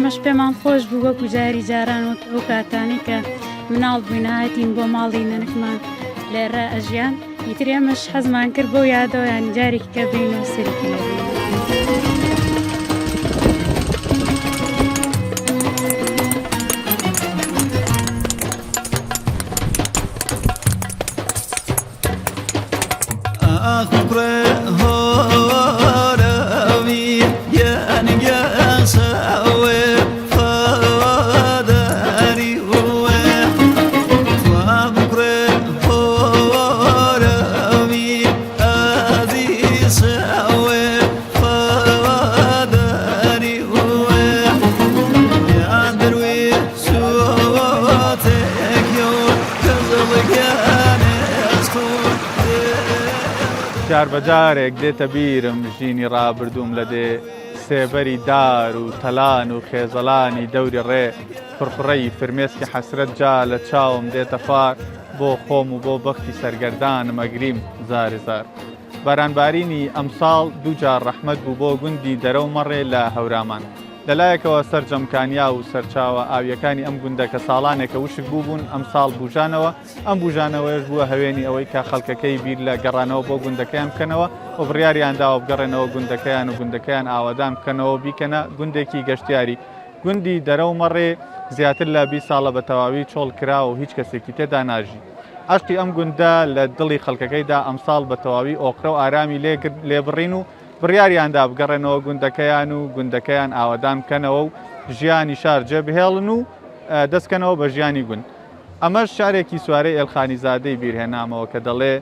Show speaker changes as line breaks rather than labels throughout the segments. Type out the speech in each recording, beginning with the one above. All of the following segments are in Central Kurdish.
ئێمەش پێمان خۆش بوو وەکو جاری جاران وەک ئەو کاتانەی کە مناڵ بووین هاتین بۆ ماڵی نەنکمان لێرە ئەژیان ئیتر ئێمەش حەزمان کرد بەو یادەوە یانی جارێکی کە بێینەوە سەرێکی لێ بێین.
جار بە جارێک دێتە بیرم ژینی ڕابردووم لە دێ سێبەری دار و تەلان و خێزەلانی دەوری ڕێ پڕپڕەی فرمێسکی حەسرەت جا لە چاوم دێتە خوار بۆ خۆم و بۆ بەختی سەرگەردانم ئەگریم زاری زار. بارانبارینی ئەمساڵ دووجار ڕەحمەت بوو بۆ گوندی دەرە و مەڕێ لە هەورامان. لەلایەکەوە سەرجەم کانیاو و سەرچاوە ئاوییەکانی ئەم گوندە کە ساڵانێکە وشک بووبوون ئەمساڵ بوژانەوە، ئەم بوژانەوەیەش بووە هەوێنی ئەوەی کە خەڵکەکەی بیر لە گەڕانەوە بۆ گوندەکەیان بکەنەوە و بڕیاریان داوە بگەڕێنەوە گوندەکەیان و گوندەکەیان ئاوەدان بکەنەوە و بیکەنە گوندێکی گەشتیاری. گوندی دەرە و مەڕێ زیاتر لە 20 ساڵە بە تەواوی چۆڵ کراوە و هیچ کەسێکی تێدا ناژی. عەشقی ئەم گوندە لە دڵی خەڵکەکەیدا ئەمساڵ بە تەواوی ئۆقرە و ئارامی لێ بڕین و بڕیاریاندا بگەڕێنەوە گوندەکەیان و گوندەکەیان ئاوەدان بکەنەوە و ژیانی شار جێبهێڵن و دەستکەنەوە بە ژیانی گوند. ئەمەش شعرێکی سوارەی ئێلخانیزادەی بیرهێنامەوە کە دەڵێ،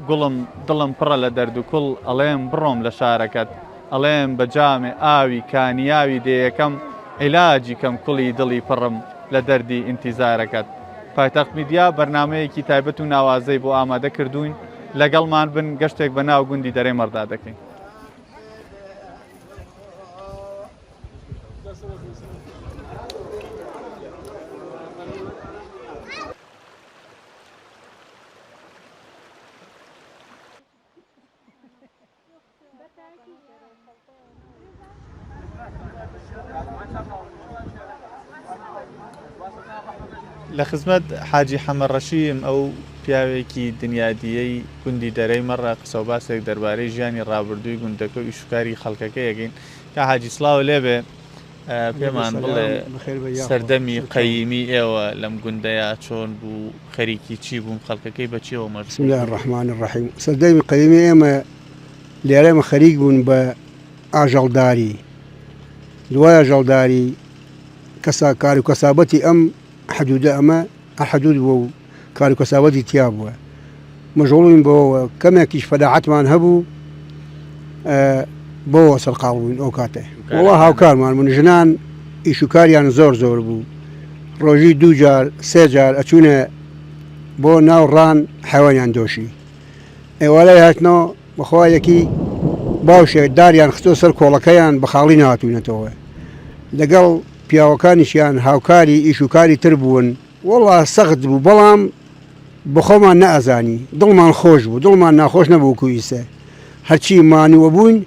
گوڵم دڵم پڕە لە دەرد و کوڵ ئەڵێم بڕۆم لە شارەکەت ئەڵێم بە جامێ ئاوی کانیاوی دێیەکەم عیلاجی کەم کوڵی دڵی پڕم لە دەردی ئینتیزارەکەت. پایتەخت میدیا بەرنامەیەکی تایبەت و ناوازەی بۆ ئامادە کردووین، لەگەڵمان بن گەشتێک بە ناو گوندی دەرەی مەڕدا دەکەین. لە خزمەت حاجی حەمە ڕەشیم ئەو پیاوێکی دنیادیەی گوندی دەرەی مەڕە قسە و باسێک دەربارەی ژیانی ڕابردووی گوندەکە و ئیشوکاری خەڵکەکە یەکەین کا حاجی سڵاو لێبێ پێمان بڵێ سەردەمی قەیمی ئێوە لەم گوندەیە چۆن بوو خەریکی چی بوون خەڵکەکەی بە چیەوە مەشغوڵ
بسم الله الرحمن الرحیم سەردەمی قەیمی ئێمە لێرە ئێمە خەریک بوون بە ئاژەڵداری دوای ئاژەڵداری کەسا کار و کەسابەتی ئەم حدودە ئەمە حدود بووە و کار و کەسابەتی تیا بووە مەشغوڵ بووین بەوەوە کەمێکیش فەلاحەتمان هەبوو بەوە سەرقاڵ بووین ئەو کاتێ وەڵا هاوکارمان بوون ژنان ئیش و کاریان زۆر زۆر بوو ڕۆژی دوو جار سێ جار ئەچوونە بۆ ناو ڕان حیوانیان دۆشی ئێوارەی هاتنەوە بەخوا یەکی باوشێک داریان خستۆ سەر کۆڵەکەیان بە خاڵی نهاتوونەتەوە لەگەڵ پیاوەکانیشیان هاوکاری ئیش و کاری تر بوون وەڵا سەخت بوو بەڵام بەخۆمان نەئەزانی دڵمان خۆش بوو دڵمان ناخۆش نەبوو وەکو ئیسە هەرچی مانووە بووین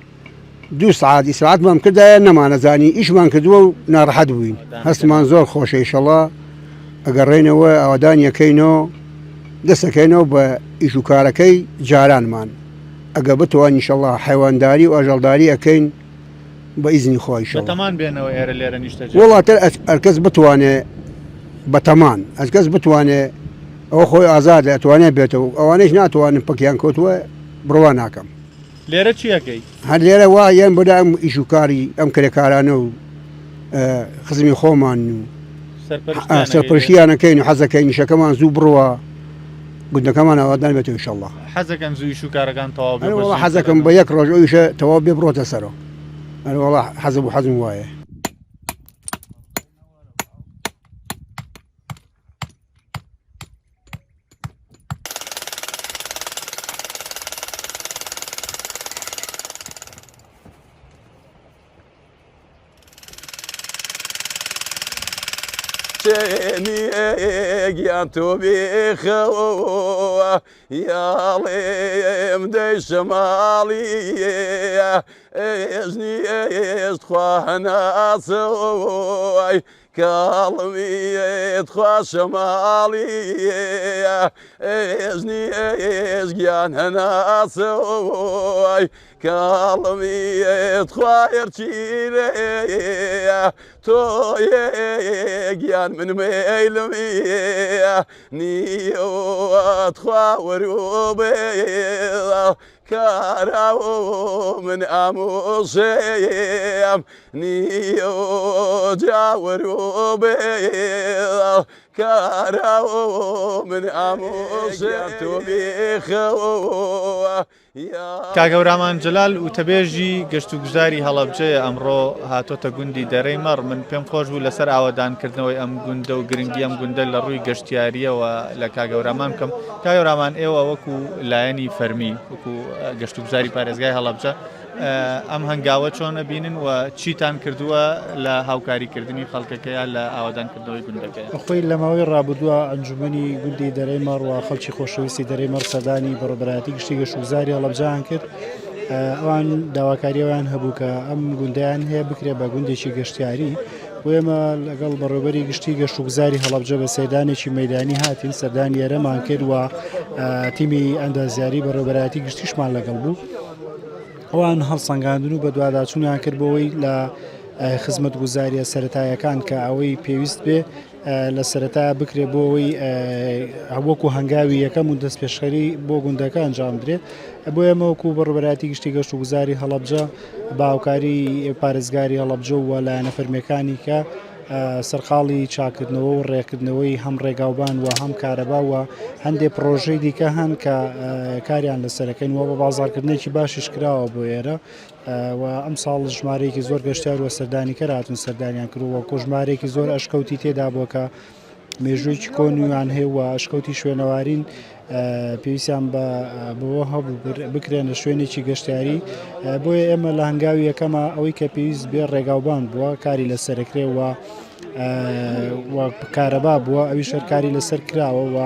دوو سعات ئیسراعەتمان کردایە نەمانەزانی ئیشمان کردووە و ناڕەحەت بووین هەستمان زۆر خۆشە ئیشەڵا ئەگەڕێنەوە ئاوادان یەکەینەوە دەسەکەینەوە بە ئیش و کارەکەی جارانمان ئەگە بتوان ئیشەڵا حیوانداری و ئاژەڵداری ئەەکەین بە ئیزنی خوا ئیشەڵا.
بەتەمان بێنەوە ئێرە لێرە نیشتەجێ
بن. وەڵا تر ئەرکەس بتوانێ بەتەمان ئەرکەس بتوانێ ئەوە خۆی ئازادە ئەتوانێ بێتەوە ئەوانەیش ناتوانن پەکیان کەوتووە بڕوا ناکەم.
لێرە چی ئەکەی؟
هەر لێرە وا یەن بۆ ئەم ئیش و کاری ئەم کرێکارانە و خزمی خۆمان و سەرپەرشتیانەکەین و حەزەکەین ئیشەکەمان زوو بڕوا گوندەکەمان ئاوادان بێتەوە ئیشەڵڵا.
حەزەکەن زوو ئیش و کارەکان تەواو بێ
وەڵا حەزەکەم بە یەک ڕۆژ ئەو ئیشە تەواو بێ بڕۆتە سەرەوە ئەرێ وەڵا حەزم و حەزم وایە.
گیان تۆ بێخەوە یاڵێم دەی شەماڵی. ئێژنی تخوا هەناسەی کاڵمی تخوا شەماڵی ئێژنی گیان هەناسەی کاڵمی تخوا ئێرچیرێ تۆ گیان من مەیلمی نییە تخوا وەروبێ کارا و من ئامۆزێم نییە جاوەر و بێ کارا و من ئامۆزێم تۆ بێخەوە
کاک هەورامان جەلال وتەبێژی گەشتوگوزاری هەڵەبجەیە ئەمڕۆ هاتۆتە گوندی دەرەی مەڕ من پێم خۆش بوو لەسەر ئاوەدانکردنەوەی ئەم گوندە و گرنگی ئەم گوندە لە ڕووی گەشتیارییەوە لە کاک هەورامان بکەم کاک هەورامان ئێوە وەکو لایەنی فەرمی وەکو گەشتوگوزاری پارێزگای هەڵەبجە ئەم هەنگاوە چۆن ئەبینن و چیتان کردووە لە هاوکاریکردنی خەڵکەکەیا لە ئاوەدانکردنەوەی گوندەکەیا؟
خۆی لە ماوەی ڕابردووە ئەنجومەنی گوندی دەرەی مەڕ و خەڵکی خۆشەویستی دەرەی مەڕ سەردانی بەڕێوەبەرایەتی گشتی گەشتوگوزاری هەڵەبجەیان کرد ئەوان داواکاری ئەویان هەبوو کە ئەم گوندیان هەیە بکرێ بە گوندێکی گەشتیاری بۆ ئێمە لەگەڵ بەڕێوبەری گشتی گەشتوگوزاری هەڵەبجە بە سەردانێکی مەدانی هاتین سەردانی ئێرەمان کرد و تیمی ئەندازیاری بەڕێوبەرایەتی گشتیشمان لەگەڵ بوو ئەوان هەڵسەنگاندن و بەدواداچوونیان کرد بۆەوەی لە خزمەتگوزاریە سەتایەکان کە ئەوەی پێویست بێ لە سەرەتا بکرێ بۆ ئەوەی وەکو هەنگاوی یەکەم و دەستپێشخەری بۆ گوندەکە ئەنجام درێت بۆ ئێمە وەکو بەڕێوەبەرایەتی گشتی گەشت و گوزاری هەڵەبجە بە هاوکاری پارێزگاری هەڵەبجە و لایەنە فەرمیەکانی کە سەرقاڵی چاکردنەوە و ڕێکردنەوەی هەم ڕێگاوبان و هەم کارەبا و هەندێک پرۆژەی دیکە هەن کە کاریان لەسەرەکەین و بە بازارکردنێکی باشیش کراوە بۆ ئێرە و ئەمساڵ ژمارەیەکی زۆر گەشتیار و سەردانیکەر هاتوون سەردانیان کردووە و ژمارەیەکی زۆر ئەشکەوتی تێدا بووە کە مێژوویەکی کۆنیان هەیە و ئەشکەوتی شوێنەوارین پێویستیان بە بەوە هەبوو بکرێنە شوێنێکی گەشتیاری بۆیە ئێمە لە هەنگاوی یەکەمە ئەوەی کە پێویست بێ ڕێگاوبان بووە کاری لەسەرکرێ و و کارەبا بووە ئەوی شەرکاری لەسەر کراوە و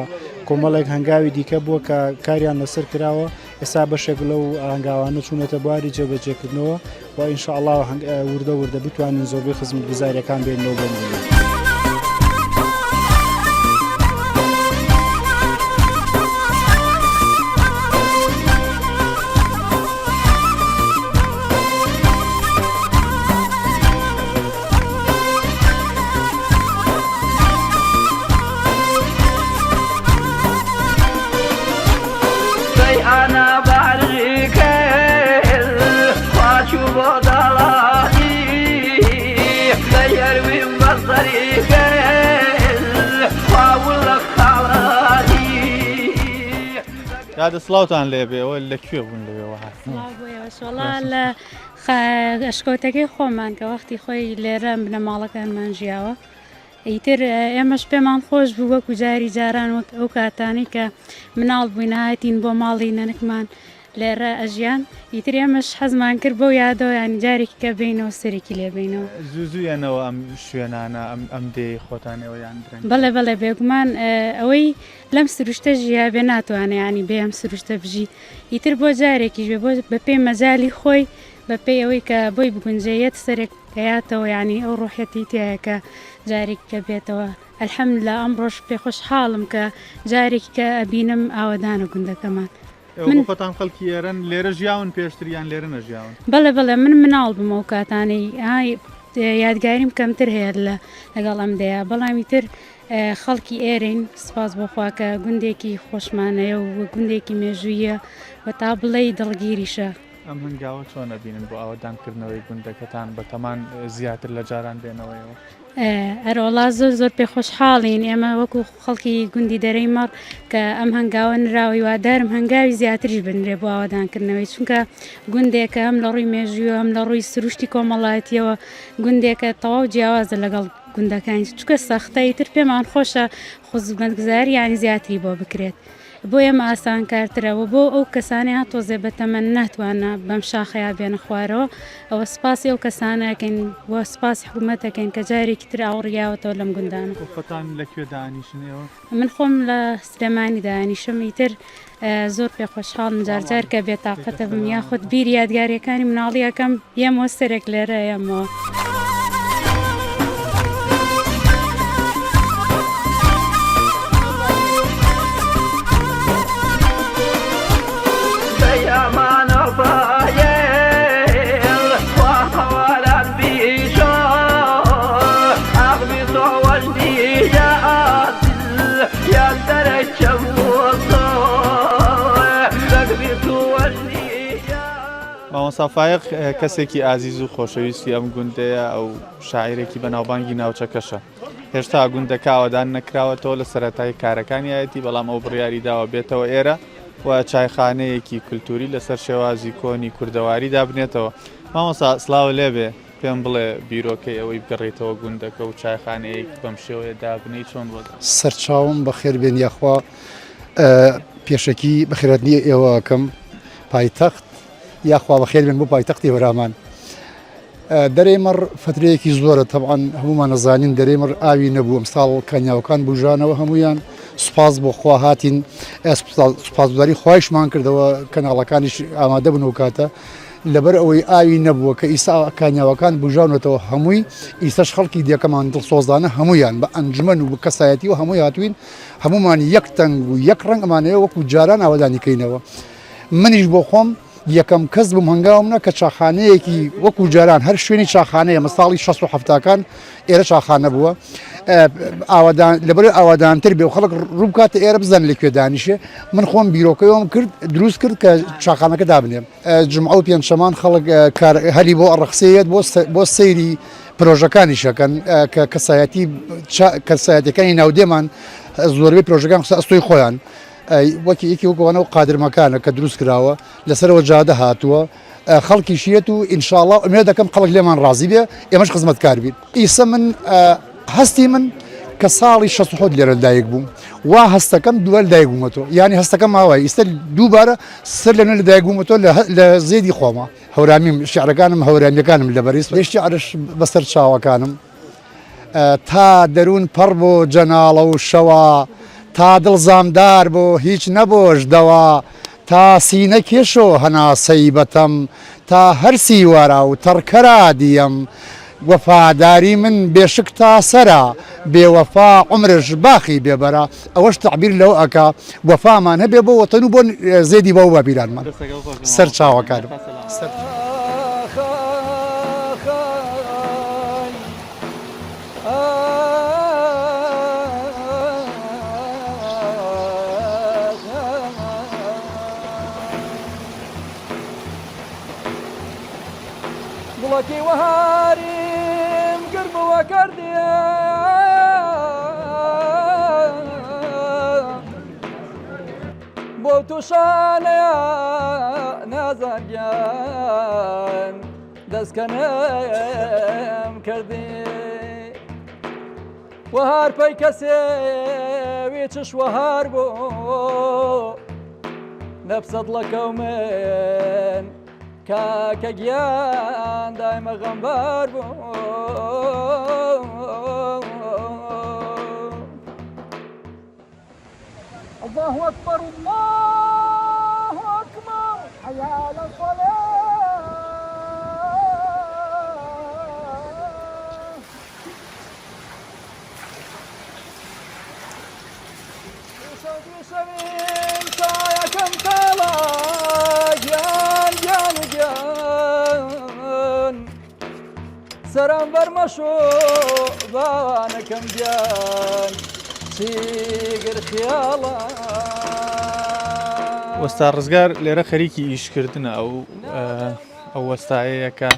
کۆمەڵێک هەنگاوی دیکە بووە کە کاریان لەسەر کراوە ئێستا بەشێک لەو هەنگاوانە چوونەتە بواری جێبەجێکردنەوە و ان شاء اللە وردە وردە بتوانین زۆربەی خزمەتگوزارییەکان بێننەوە بۆ مللەت.
دادە سڵاوتان لێبێ ئەوە لە کوێ بوون لەوێوە هاتن؟
وەڵا لە ئەشکەوتەکەی خۆمان کە وەختی خۆی لێرە بنەماڵەکانمان ژیاوە ئیتر ئێمەش پێمان خۆش بوو وەکو جاری جاران وەک ئەو کاتانەی کە مناڵ بووین هاتین بۆ ماڵی نەنکمان لێرە ئەژیان ئیتر ئێمەش حەزمان کرد بەو یادەوە یانی جارێکی کە بێینەوە سەرێکی لێ بەینەوە.
زوو زوو یەنەوە ئەم شوێنانە ئەم ئەم دێی خۆتان ئێوە یان درەنگ؟
بەڵێ بەڵێ بێگومان ئەوەی لەم سروشتە ژیابێ ناتوانێ یانی بێ ئەم سروشتە بژی ئیتر بۆ جارێکیش بێ بۆ بەپێی مەجالی خۆی بەپێی ئەوەی کە بۆی بگونجێ یەت سەرێک ئەیاتەوە یانی ئەو ڕۆحیەتی تیایە کە جارێکی کە بێتەوە الحمدللە ئەمڕۆش پێ خۆشحاڵم کە جارێکی کە ئەبینم ئاوەدانە گوندەکەمان.
ئێوە بۆ خۆتان خەڵکی ئێرەن لێرە ژیاون پێشتر یان لێرە نەژیاون؟
بەڵێ بەڵێ من مناڵ بووم ئەو کاتانەی یادگاریم کەمتر هەیە لە لەگەڵ ئەم دەیە بەڵام ئیتر خەڵکی ئێرەین سپاس بۆ خوا کە گوندێکی خۆشمان هەیە و گوندێکی مێژوویە و تا بڵێی دڵگیریشە.
ئەم هەنگاوە چۆن ئەبینن بۆ ئاوەدانکردنەوەی گوندەکەتان بەتەمان زیاتر لە جاران بێنەوەیەوە؟
ئەرەوەڵا زۆر زۆر پێخۆشحاڵین ئێمە وەکو خەڵکی گوندی دەرەی مەڕ کە ئەم هەنگاوە نراوە هیوادارم هەنگاوی زیاتریش بنرێ بۆ ئاوەدانکردنەوەی چونکە گوندێکە هەم لە ڕووی مێژوویەوە هەم لە ڕووی سروشتی کۆمەڵایەتیەوە گوندێکە تەواو جیاوازە لەگەڵ گوندەکانی چونکە سەختە ئیتر پێمان خۆشە خزمەتگوزاری یانی زیاتری بۆ بکرێت. بۆ ئێمە ئاسانکارترە و بۆ ئەو کەسانەی ها تۆزێ بەتەمەن ناتوانە بەم شاخەیا بێنە خوارەوە ئەوە سپاسی ئەو کەسانە ئەکەین و سپاسی حکومەت ئەکەین کە جارێکی تر ئاوڕ یاوەتەوە لەم گوندانە.
خۆتان لە کوێ دانیشن ئێوە؟
من خۆم لە سلێمانی دانیشم ئیتر زۆر پێ خۆشحاڵم جار جار کە بێتاقەتە بم یاخود بیری یادگاریەکانی مناڵی ئەکەم یەمەوە سەرێک لێرە یەمەوە.
مامۆستا فایەق کەسێکی ئازیز و خۆشەویستی ئەم گوندەیە، ئەو شاعیرێکی بەناوبانگی ناوچەکەشە. هێشتا گوندەکە ئاوەدان نەکراوەتەوە، لە سەرەتای کارەکانیایەتی، بەڵام ئەو بڕیاری داوە بێتەوە ئێرە و چایخانەیەکی کولتووری لەسەر شێوازی کۆنی کوردەواری دابنێتەوە. مامۆستا سڵاو لێبێ، پێم بڵێ بیرۆکەی ئەوەی بگەڕێیتەوە گوندەکە و چایخانەیەک بەم شێوەیە دابنێی چۆن بۆت؟
سەرچاوم بەخێربێن یاخوا پێشەکی بەخێرهاتنی ئێوە ئەکەم پایتەخت یاخوا بەخێر بێن بۆ پایتەختی هەورامان دەرەی مەڕ فترەیەکی زۆرە تەبعەن هەمومان ئەزانین دەرەی مەڕ ئاوی نەبوو ئەمساڵ کانیاوەکان بوژانەوە هەمویان سوپاس بۆ خوا هاتین سوپاسگوزاری خوایشمان کردەوە کەناڵەکانیش ئامادە بوون و کاتە لەبەر ئەوەی ئاوی نەبووە کە ئیسا کانیاوەکان بژاونەتەوە هەمووی ئیسەش خەڵکی دێکەمان دڵسۆزانە هەمویان بە ئەنجومەن و بە کەسایەتی و هەمووی هاتوین هەمومان یەک تەنگ و یەک ڕەنگ ئەمانەیە وەکو جاران ئاوەدانی کەینەوە منیش بۆ خۆم یەکەم کەس بووم هەنگاوم نا کە چاخانەیەکی وەکو جاران هەر شوێنی چاخانەیە مە ساڵی 6 هەفتاکان ئێرە چاخانە بووە ئاوادان لەبەر ئاوادانتر بێ و خەڵک ڕووبکاتە ئێرە بزان لە کوێ دانیشێ من خۆم بیرۆکەیەوەم کرد دروست کرد کە چاخانەکە دابنێم جمعە و پێنجشەمان خەڵک هەلی بۆ ئەڕەخسێت بۆ سەیری پرۆژەکانیشەکەن کە کەسایەتی کەسایەتەکانی ناودێمان زۆربەی پرۆژەکان قسە ئەستۆی خۆیان وەکی یەکی وەکوانە و قادرمەکانە کە دروست کراوە لەسەرەوە جادە هاتووە خەڵکیشیەت و ئینشاڵا ئومێد دەکەم خەڵک لێمان ڕازی بێ ئێمەش خزمەتکار بین ئیسە من هەستی من کە ساڵی 16 لێرە دایک بووم وا هەستەکەم دووە دایک بوومەتەوە یعنی هەستەکەم ئاوای ئیستا دووبارە سەر لە نوێ لە دایک بوومەتەوە لە زێدی خۆمە هەورامیم شعرەکانم هەورامیەکانم لەبەریس شعرش بەسەر چاوەکانم تا دەروون پەڕ بۆ جەناڵە و شەوا تا دڵ زامدار بۆ هیچ نەبۆش دەوا تا سینە کێشۆ هەناسەی بەتەم تا هەرسی وارا و تەڕکەرا دیەم وەفاداری من بێشک تا سەرا بێ وەفا عومرش باخی بێ بەرا ئەوەش تەعبیر لەوە ئەکا وەفامان هەبێ بۆ وەتەن و بۆ زێدی باو باپیرانمان سەر چاوەکانم.
گوڵەکی وەهاریم گرموە کردیە بۆ توشانەیە نازار گیان دەستکەنم کردی وەهار پەی کەسێ وی چش وەهار بۆ نەپسە دڵەکەو من کاکە گیان دایمە غەمبار بوو. الله أكبر الله أكبر حي على الصلاة سەرم بەرمەشۆ باوانەکەم گیان چیگر خیاڵە.
وەستا ڕزگار لێرە خەریکی ئیشکردنە ئەو ئەو وەستایەیە کە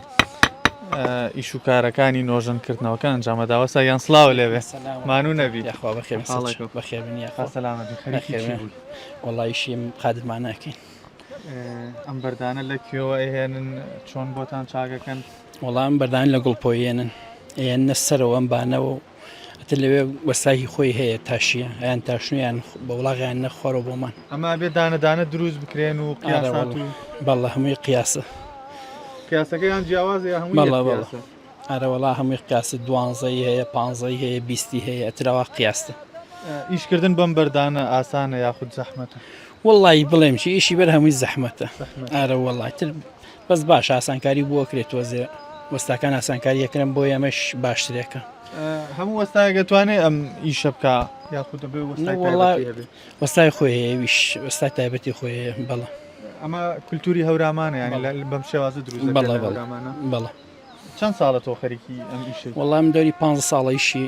ئیش و کارەکانی نۆژەن کردنەوەکە ئەنجامەدا وەستا یان سڵاو لێبێ مانوو نەبی
یاخوا بەخێر بەخێر بن یاخوا
سەلامەتی خەریکی چی بووی؟
وەڵا ئیشیم قادرمان ناکەین
ئەم بەردانە لە کوێوە ئەهێنن چۆن بۆتان چاکەکەن؟
وەڵام بەردان لە گوڵپۆیێنن ئێنە سەرەوە ئەم بانەوە و ئەتر لەوێ وەسای خۆی هەیە تاشیە یان تاشنیان بە وڵاغیان نەخوارەوە بۆمان.
ئەمە بێ دانە دانە دروست بکرێن و قیاسات و
بەڵە هەمووی قیاسە.
قیاسەکەیان جیاوازە یا هەمووی یەک قیاسە؟
ئەرە وەڵا هەمووی قیاسە دوانزەی هەیە پانزەی هەیە بیستی هەیە ئەترەوە قیاستە.
ئیشکردن بەم بەردانە ئاسانە یاخود زەحمەتە؟
وەڵی بڵێم چی ئیشی بەر هەمووی زەحمەتە ئارە وەڵای تر بەس باش ئاسانکاری بۆ کرێت تۆزێ وەستاکان ئاسانکاری یەکرم بۆ ئێمەش باشترێکە.
هەموو وەستایەک دەتوانێت ئەم ئیشە بکا یاخود دەبێ وەستای تایبەتی هەبێ؟
وەستای خۆی هەیە ویش وەستای تایبەتی خۆی هەیە بەڵێ.
ئەمە کولتوری هەورامانە یانی بەم شێوازە دروست دەکرێت لە هەورامانە؟
بەڵێ.
چەند ساڵە تۆ خەریکی ئەم ئیشەی؟
وەڵا من دەوری پ ساڵە ئیشی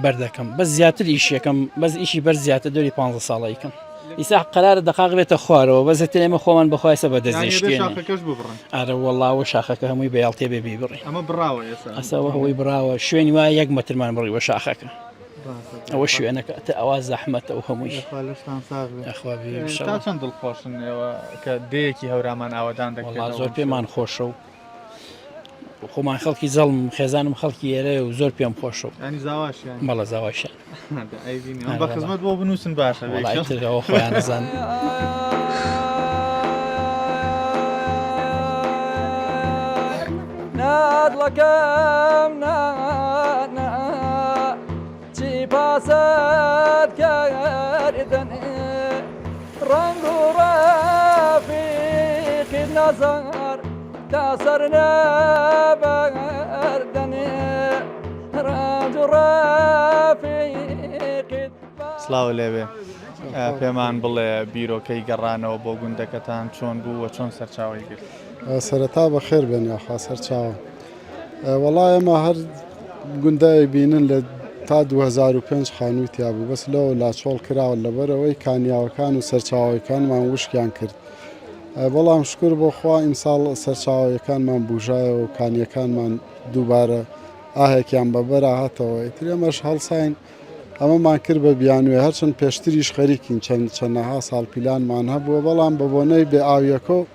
بەردەکەم بەس زیاتر ئیشەکەم بەس ئیشی بەر زیاتر دەوری پ ساڵە یکەم ئیسا قەرارە دەقاق بێتە خوارەوە بەس تر ئێمە خۆمان بەخوایسە بە دەستێشکێن
شاخەکەش ببڕن
ئارە وەڵاوە شاخەکە هەمووی بە یاڵتێ بێ بیبڕی
ئەمە بڕاوە ئێستا
ئەسەوە هەوەی بڕاوە شوێنی وایە یەک مەترمان بڕیوە شاخەکە ئەوە شوێنەکە تە ئەوە زەحمەتە و هەمووی
تا چەند دڵخۆشن ئێوە کە دێیەکی هەورامان ئاوەدان دەکرێت
زۆر پێمان خۆشە و خۆمان خەڵکی زەڵم خێزانم خەڵکی ئێرە و زۆر پێم خۆشە و
ینی زاواشیان
بەڵە زاواشیان
بە خزمەت بۆ بنووسن باشە
ئەوە خۆیان زان.
نادڵەکەم نا نا چی پاسد کردن ڕەنگ و ڕەفیقی نەزار تا سەر نەبەردەنێ ڕەنج و ڕەفیقی
سڵاو لێبێ پێمان بڵێ بیرۆکەی گەڕانەوە بۆ گوندەکەتان چۆن بوو و چۆن سەرچاوەی گرت؟
سەرەتا بەخێر بێن یاخوا سەرچاوە وەڵا ئێمە هەر گوندای بینن لە تا 2005 خانووی تیا بوو بەس لەوە لا چۆڵ کراوە لەبەرەوەی کانیاوەکان و سەرچاوەکانمان وشکیان کرد بەڵام شکر بۆ خوا ئیمساڵ سەرچاوەکانمان بژایەوە و کانیەکانمان دووبارە ئاهێکیان بەبەرا هاتەوە ئیتر ئێمەش هەڵساین ئەمەمان کرد بە بیانوێ هەرچەند پێشتریش خەریکین چەند چەنەها ساڵ پیلانمان هەبووە بەڵام بە بۆنەی بێ ئاویەکە و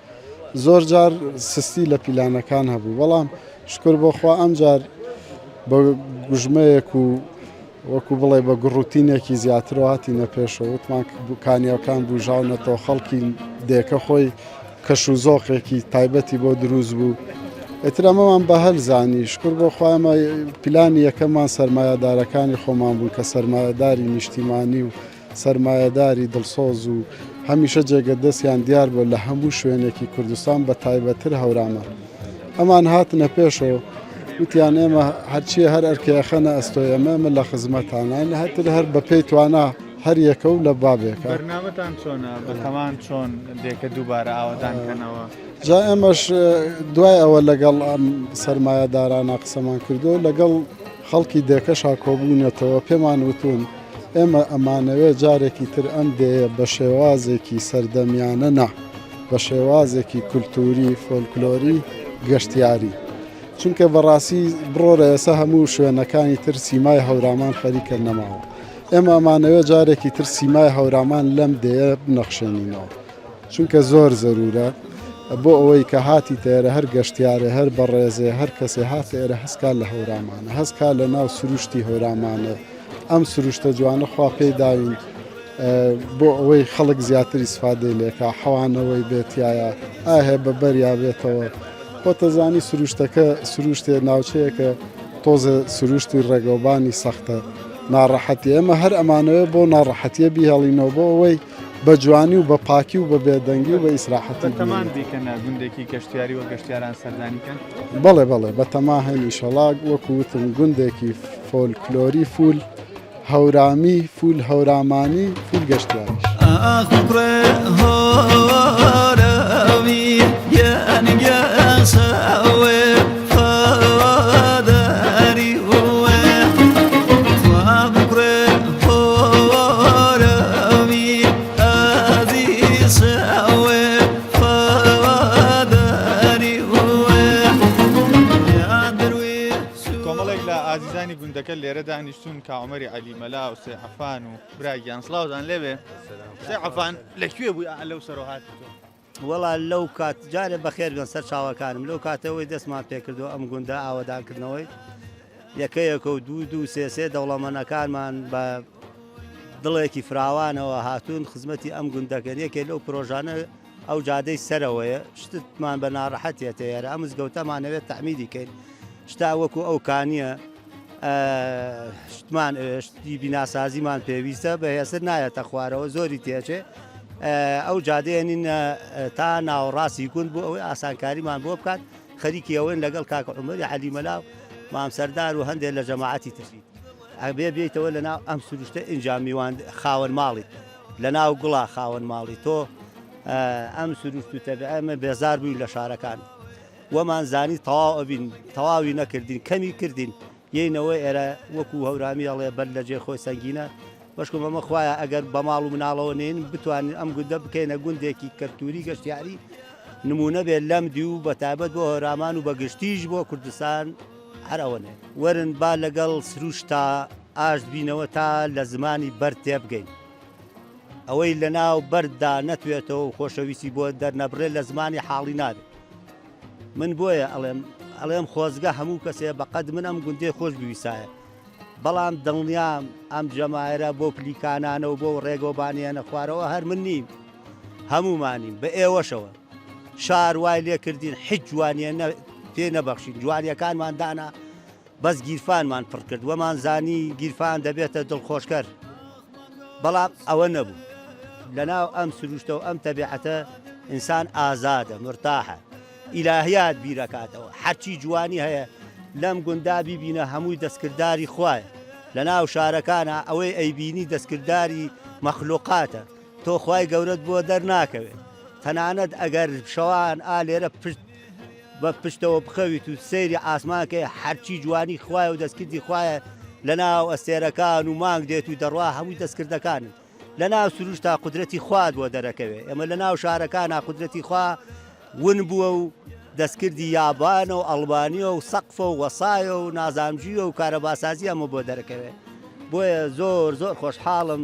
زۆر جار سستی لە پیلانەکان هەبوو بەڵام شکر بۆ خوا ئەم جار بە گوژمەیەک و وەکو بڵێ بە گوڕوتینێکی زیاترەوە هاتینە پێشەوە وتمان کانیەکان بوژاونەتەوە خەڵکی دێکە خۆی کەش و زۆقێکی تایبەتی بۆ دروست بوو ئیتر ئەمەمان بە هەل زانی شکر بۆ خوا ئێمە پلانی یەکەممان سەرمایەدارەکانی خۆمان بوون کە سەرمایەداری نیشتیمانی و سەرمایەداری دڵسۆز و هەمیشە جێگە دەستیان دیار بوو لە هەموو شوێنێکی کوردستان بە تایبەتر هەورامان ئەمان هاتنە پێشەوە وتیان ئێمە هەرچی هەر ئەرکێخەنە ئەستۆی ئەمە ئێمە لە خزمەتانان هەتر هەر بەپێی توانا هەر یەکە و لە بابێکە.
بەرنامەتان چۆنە؟ بەتەمان چۆن دێکە دووبارە ئاوەدان کەنەوە؟
جا ئێمەش دوای ئەوە لەگەڵ ئەم سەرمایەدارانە قسەمان کردو لەگەڵ خەڵکی دێکەشا کۆبوونەتەوە پێمان وتون ئێمە ئەمانەوێ جارێکی تر ئەم دێیە بە شێوازێکی سەردەمیانە نا بە شێوازێکی کولتوری فۆلکلۆری گەشتیاری چونکە بەڕاستی بڕۆرە ئێستا هەموو شوێنەکانی تر سیمای هەورامان خەریکە نەماوە ئێمە ئەمانەوێت جارێکی تر سیمای هەورامان لەم دێیە بنەخشێنینەوە چونکە زۆر زەرورە بۆ ئەوەی کە هاتی تێرە هەر گەشتیارێ هەر بەڕێزێ هەر کەسێ هاتە ئێرە هەستکا لە هەورامانە هەستکا لە ناو سروشتی هەورامانە ئەم سروشتە جوانە خوا پێی داوین بۆ ئەوەی خەڵک زیاتر ئیسفادەی لێکا حەوانەوەی بێتایە ئاهێ بە بەریا بێتەوە خۆتەزانی سروشتەکە سروشتێ ناوچەیەکە تۆزێ سروشتی ڕێگەوبانی سەختە ناڕەحەتی ئێمە هەر ئەمانەوێ بۆ ناڕەحەتیە بیهێڵینەوە بۆ ئەوەی بە جوانی و بە پاکی و بە بێدەنگی و بە ئیسراحەتی
بەتەمان بیکەنە گوندێکی گەشتیاری و گەشتیاران سەردانی کەن؟
بەڵێ بەڵێ بەتەما هەین ئیشەڵا وەکو وتم گوندێکی فۆلکلۆری فول هەورامی فول هەورامانی فول گەشتیاریش.
ئاخ کوڕێ هۆرەوی گیان گیان ساوێ خەواداری وێ وا کوڕێ هۆرەوی ئازی ساوێ خەواداری وێ یا دەروێ
کۆمەڵێک لە ئازیزانی گوندەکە لێرە دانیشتوون کا عومەری عەلی مەلا و سێ عەفان و برا گیان سڵاوتان لێبێ سێ عەفان لە کوێ بووی ئا لەو سەرەوە هاتی تۆ؟
وەڵا لەو کات جارێ بەخێر بێن سەر چاوەکانم لەو کاتەوەی دەستمان پێکردو ئەم گوندە ئاوەدانکردنەوەی. یەکەیەکە و دوو دوو سێ سێ دەوڵەمەنەکانمان بە دڵێکی فراوانەوە هاتوون خزمەتی ئەم گوندەکەن یەکێ لەو پرۆژانە ئەو جادەی سەرەوەیە شتمان بە ناڕەحەتیەتە یارە ئەم مزگەوتەمانەوێت تەعمیری کەین شتا وەکو ئەو کانیە شتمان شتی بیناسازیمان پێویستە بە هێسر نایەتە خوارەوە زۆری تێچێ ئەو جادەیە نین تا ناوەڕاستی گوند بۆ ئەوەی ئاسانکاریمان بۆ بکات خەریکی ئەوەین لەگەڵ کاک عومەری عەلی مەلا و مام سەردار و هەندێک لە جەماعەتی تری ئەبێ بێیتەوە لە ناو ئەم سروشتە ئینجا میوان خاوەن ماڵیت لە ناو گوڵا خاوەن ماڵی تۆ ئەم سروشت و تەبیعە ئێمە بێزار بووین لە شارەکان وەمان زانی تەواو ئەبین تەواوی نەکردین کەمی کردین یەینەوە ئێرە وەکو هەورامی ئەڵێ بەر لە جێ خۆی سەنگینە بەشکم ئەمە خوایە ئەگەر بە ماڵ و مناڵەوە نین بتوانین ئەم گوندە بکەینە گوندێکی کەلتوری گەشتیاری نمونە بێت لەم دی و بە تایبەت بۆ هەورامان و بە گشتیش بۆ کوردستان هەر ئەوەنێ وەرن با لەگەڵ سروشتا ئاشت بینەوە تا لە زمانی بەرد تێبگەین ئەوەی لە ناو بەرددا نەتوێتەوە و خۆشەویستی بۆ دەرنەبڕێت لە زمانی حاڵی نابێت من بۆیە ئەڵێم ئەڵێم خۆزگە هەموو کەسێ بەقەد من ئەم گوندەی خۆش بویسایە بەڵام دڵنیام ئەم جەماهێرە بۆ پلیکانانە و بۆ ڕێگەوبانیانە خوارەوە هەر من نیم هەمومانین بە ئێوەشەوە شار وای لێکردین حیچ جوانیە پێ نەبەخشین جوانیەکانمان دانا بەس گیرفانمان پڕ کرد وەمان زانی گیرفان دەبێتە دڵخۆشکەر بەڵام ئەوە نەبوو لەناو ئەم سروشتە و ئەم تەبیعەتە ئینسان ئازادە مرتاحە ئیلاهیات بیرەکاتەوە هەرچی جوانی هەیە لەم گوندا بیبینە هەمووی دەستکرداری خوایە لەناو شارەکانە ئەوەی ئەیبینی دەستکرداری مەخلوقاتە تۆ خوای گەورەت بۆ دەرناکەوێت تەنانەت ئەگەر شەوان ئا لێرە پشت بە پشتەوە بخەویت و سەیری ئاسمان کەی هەرچی جوانی خوایە و دەستکردی خوایە لەناو ئەستێرەکان و مانگ دێت و دەڕوا هەمووی دەستکردەکانن لەناو سروشتا قودرەتی خوات بۆ دەرەکەوێ ئێمە لەناو شارەکانا قودرەتی خوا ون بووە و دەستکردی یابانە و ئەڵمانیە و سەقفە و وەسایە و نازانجیە و کارەباسازی ئەمە بۆ دەرەکەوێ بۆیە زۆر زۆر خۆشحاڵم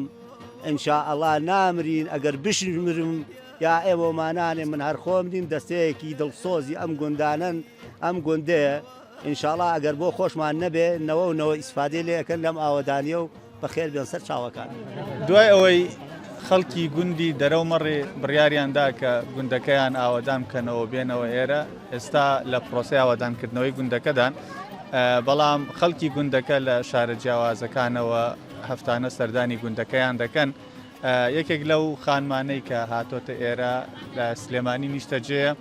ان شاء اللە نامرین ئەگەر بشمرم یا ئێوەمانانێ من هەر خۆم نیم دەستەیەکی دڵسۆزی ئەم گوندانەن ئەم گوندەیە ئینشاڵا ئەگەر بۆ خۆشمان نەبێ نەوە و نەوە ئیسفادەی لێ ئەکەن لەم ئاوەدانیە و بەخێر بێن سەر چاوەکان.
دوای ئەوەی خەڵکی گوندی دەرەو مەڕێ بڕیاریان دا کە گوندەکەیان ئاوەدان بکەنەوە و بێنەوە ئێرە، ئێستا لە پرۆسەی ئاوەدانکردنەوەی گوندەکەدان، بەڵام خەڵکی گوندەکە لە شارە جیاوازەکانەوە هەفتانە سەردانی گوندەکەیان دەکەن. یەکێک لەو خانمانەی کە هاتۆتە ئێرە لە سلێمانی نیشتەجێیە،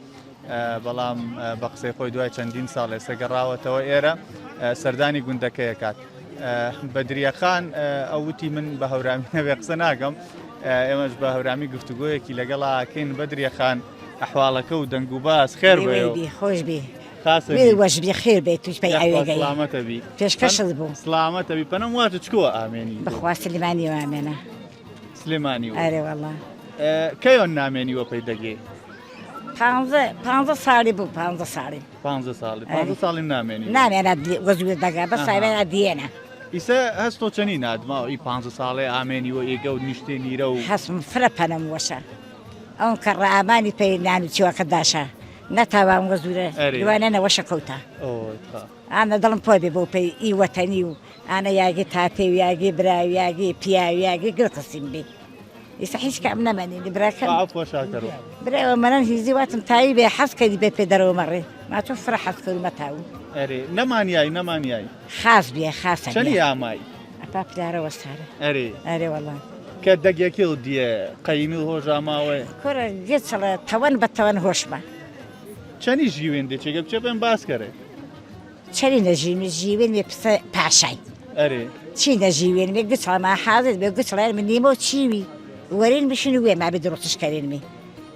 بەڵام بە قسەی خۆی دوای چەندین ساڵ ئێستا گەڕاوەتەوە ئێرە سەردانی گوندەکەیە کات. بەدریەخان ئەو وتی من بە هەورامی نەبێ قسە ناکەم ئێمەش بە هەورامی گفتوگۆیەکی لەگەڵاکەین بەدریەخان ئەحواڵەکە و دەنگ و باس خێر بێ
خۆش بێ وەش بێ خێر بێ توش پێی ئەوێگەی
سلامەتە بی
پێشکەشت بوو
سلامەتە بی پەنم واتە چکووە ئامێنی
بەخوا سلێمانی وامێنە
سلێمانی
ئەرێ وەڵا
کەیۆن نامێنی وە پەی دەگێ
پانزە پانزە ساڵی بوو پانزە ساڵی
پانزە ساڵی پانزە ساڵی نامێنی
نامێنە وەزویر دەگا بەس ساوێنە دیێنە
ئیسە هەستۆ چەنی نادما ئی پانزە ساڵێ ئامێنی وە ئێگە و نیشتێ نیرە و
هەستم فرە پەنم وەشە ئەو کە ڕامانی پێی نان و چیوەکە داشە نەتاوام وەزورە دوانە نەوەشە کەوتە ئانە دڵم پۆ بێ بۆ پێی ئی وەتەنی و ئانە یاگی تاتێ و یاگی برا و یاگی پیا و یاگی گل قسیم بی ئیستا هیچ کام نەمەنینی براکەم
عفوا شاکەرو
برایەوە مەرەن هیزی واتم تایی بێ حەز کەری بێ پێ دەرەوە مەڕێ ما تۆ فرە حەز کەرو مەتاو
ئەرێ نەمانیای نەمانیای
خاس بێ خاسە
چەنی ئامای
ئەپا پلارە وەستارە
ئەرێ
ئەرێ وەڵا
کە دەگێکی و دیە قەیمی و هۆژا ماوەێ
کورە گێچەڵە تەوەن بە تەوەن هۆشمە
چەنی ژیوێن دێچێگە بچێ بێن باس کەرێ
چەنی نەژیوێ ژیوێن وێ پسە پاشای
ئەرێ
چی نەژیوێن وێ گچڵە ما حازر بێ گچڵێن من نیمە و چیوی وەرین بشین وێ ما بێ دروستش کەرێن می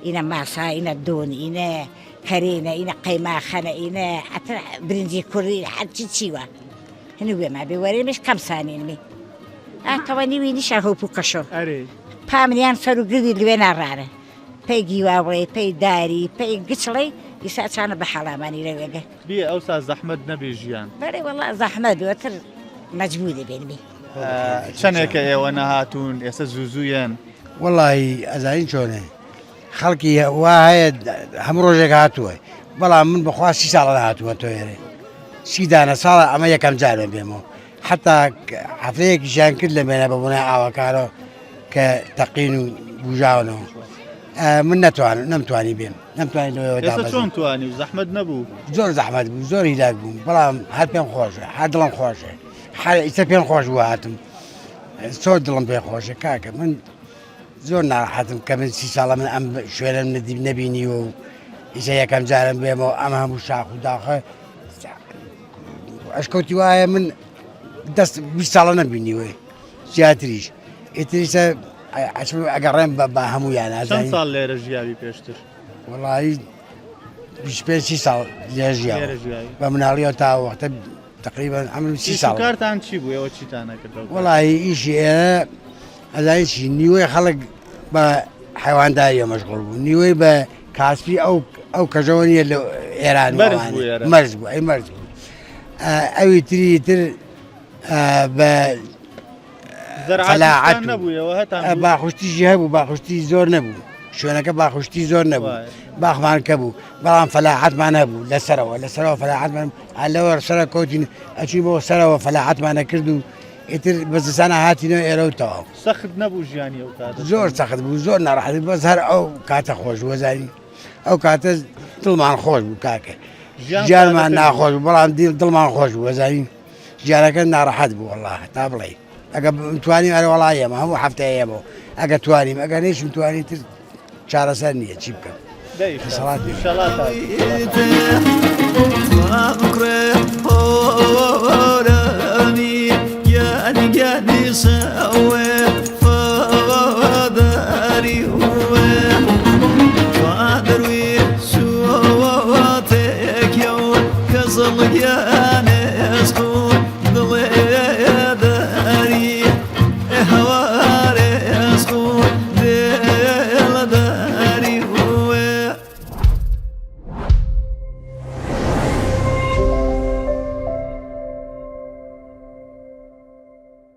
ئینە ماسا ئینە دون ئینە کەرینە ئینە قەیماخەنە ئینە ئەتر برنجی کوردی هەرچی چیوە هەنی وێ ما بێ وەرین بش کەم سانین می ئاتەوە نیوی نیشا هۆپ و کەشۆ
ئەرێ
پامنیان سەر و گردی لوێ ناڕارە پەی گیواوڵەی پەی داری پەی گچڵەی ئیسا چانە بە حاڵامانی لەوێگە
بیە ئەوسا زەحمەت نەبێ ژیان.
بەڵێ وەڵا زەحمەت بێ وەتر مەجبوری بێن بی.
چەنێکە ئێوە نەهاتوون ئێستا زوو زوو یەن.
وەڵاهی ئەزانی چۆنە خەڵکی وا هەیە هەموو ڕۆژێک هاتووە بەڵام من بەخوا سی ساڵە نەهاتوومە تۆ ئێرێ. سی دانە ساڵە ئەمە یەکەم جارە بێمەوە حتا هەفتەیەکیشیان کرد لە مێنە بە بۆنای ئاوەکارەوە کە تەقین و بژاونەوە من نەتوانم نەمتوانی بێم نەمتوانی لەوەوە
ئێستا چۆن توانی و زەحمەت نەبوو؟
زۆر زەحمەت بوو زۆر هیلاک بووم بەڵام هەر پێم خۆشە هەر دڵم خۆشە هەر ئیستا پێم خۆش بوو هاتم زۆر دڵم پێ خۆشە کاکە من زۆر ناڕەحەتم کە من سی ساڵە من ئەم شوێنەم ندیب نەبینیوە و ئیستا یەکەم جارم بێمەوە ئەم هەموو شاخ و داخە ئەشکەوتی وایە من دەست 20 ساڵە نەبینیوەی زیاتریش ئیتریسە ئەچم ئەگەڕێم بە هەموویان
چەند ساڵ لێرە ژیاوی پێشتر؟
وەڵایی 25 سی ساڵ لێرە ژیاوم
لێرە ژیاوی.
بە مناڵیەوە تا وەختە تقریبا عەمرم سی
ئیش و
ساڵ
کارتان چی بوو ئێوە چیتان ئەکرد ئەو کاتە؟
وەڵایی ئیشی ئێرە ئەزانی چی نیوەی خەڵک بە حیوانداریە مەشغوڵ بوو نیوەی بە کاسپی ئەو ئەو کەژەوە نییە لە ئێران و
مەرز
ئەوانە.
بوو ئێرە.
مەرز بوو ئەی مەرز بوو ئەوی تری تر بە
زەرعەت نەبوویەوە هەتان
باخشتیشی هەبوو باخشتی زۆر نەبوو شوێنەکە باخشتی زۆر نەبوو باخمان کە بوو بەڵام فەلاحەتمان هەبوو لەسەرەوە لەسەرەوە فەلاحەتمان لەوە سەرە کەوتین ئەچین بۆ سەرەوە فەلاحەتمانە کرد و ئیتر بە زستانە هاتینەوە ئێرە و تەواو
سەخت نەبوو ژیانی ئەو کاتە
زۆر سەخت بوو زۆر ناڕەحەت بەس هەر ئەو کاتە خۆش وەزاری ئەو کاتە دڵمان خۆش بوو کاکە ژیانمان ناخۆش بوو بەڵام دڵمان خۆش بوو وەزاری ژیانەکە ناڕەحەت بوو وەڵا تا بڵێ ئەگە توانیم ئەرە وەڵا ئێمە هەموو هەفتەیە ئێمە ئەگە توانیم ئەگە نەیشم توانی تر چارەسەر نییە چی بکەم دەسەڵات نییە.